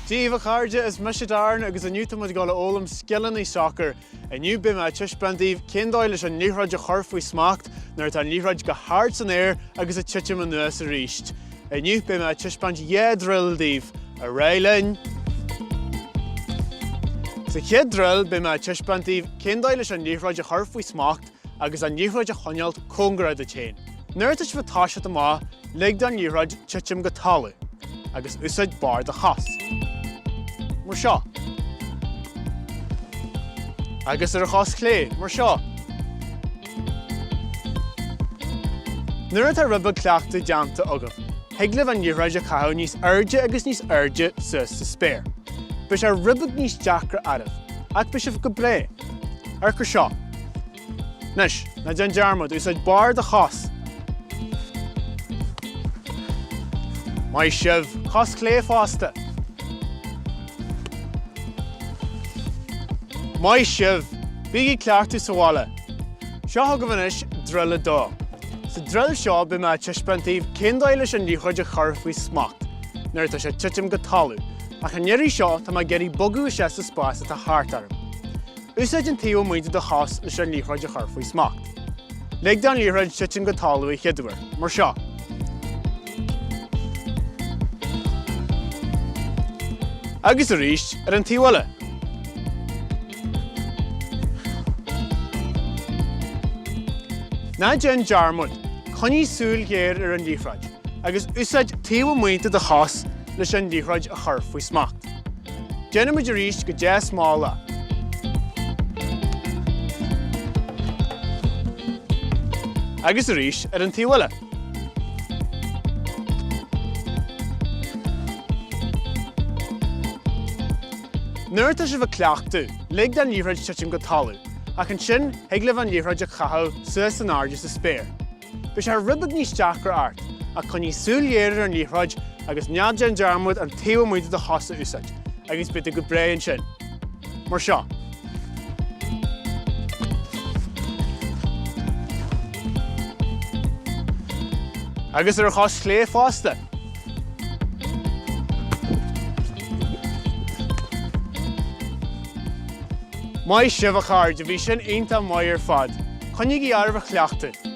Dia daoibh a chairde, is mise Darren agus inniu tá muid ag dul a fhoghlaim scileanna sacair. Inniu beidh mé ag taispeáint daoibh cén dóigh leis an liathróid a chur faoi smacht nuair atá an liathróid go hard san aer agus ag titim anuas arís. Inniu beidh mé ag taispeáint 2 druil daoibh. Ar aghaidh linn! Sa chéad druil beidh mé ag taispeáint daoibh cén dóigh leis an liathróid a chur faoi smacht agus an liathróid a choinneáilt cóngarach duit féin. Nuair atá sibh ag toiseacht amach, lig don liathróid titim go talamh agus úsáid barr do chos. Mar seo. Agus ar an chos chlé, mar seo. Nuair atá rud beag cleachtadh déanta agaibh, thig libh an liathróid a chaitheamh níos airde agus níos airde suas sa spéir. Beidh sé rud beag níos deacra oraibh, ach beidh sibh go breá. Amharc ar seo. Anois, ná déan dearmad, úsáid barr do chos. Maith sibh! Cos chlé fosta. Maith sibh! Bígí ag cleachtadh sa bhaile. Seo chugaibh anois druil 2. Sa druil seo beidh mé ag taispeáint daoibh cén dóigh leis an liathróid a chur faoi smacht nuair atá sé ag titim go talamh, ach an iarraidh seo tá mé ag iarraidh bogadh isteach sa spás atá thart orm. Úsáid an taobh amuigh de do chos leis an liathróid a chur faoi smacht. Lig don liathróid titim go talamh a chéaduair, mar seo. Agus arís ar an taobh eile. Ná déan dearmad, coinnigh súil ghéar ar an liathróid agus úsáid taobh amuigh de do chos leis an liathróid a chur faoi smacht. Déanfaimid arís go deas mall é. Agus arís ar an taobh eile. Nuair atá sibh ag cleachtadh, lig don liathróid titim go talamh, ach ansin thig libh an liathróid a chaitheamh suas in airde sa spéir. Beidh sé rud beag níos deacra ort, ach coinnigh súil ghéar ar an liathróid agus ná déan dearmad an taobh amuigh de do chos a úsáid, agus beidh tú go breá ansin. Mar seo. Agus ar an chos chlé fosta. Maith sibh a chairde, bhí sin iontach maith ar fad. Coinnígí oraibh ag cleachtadh.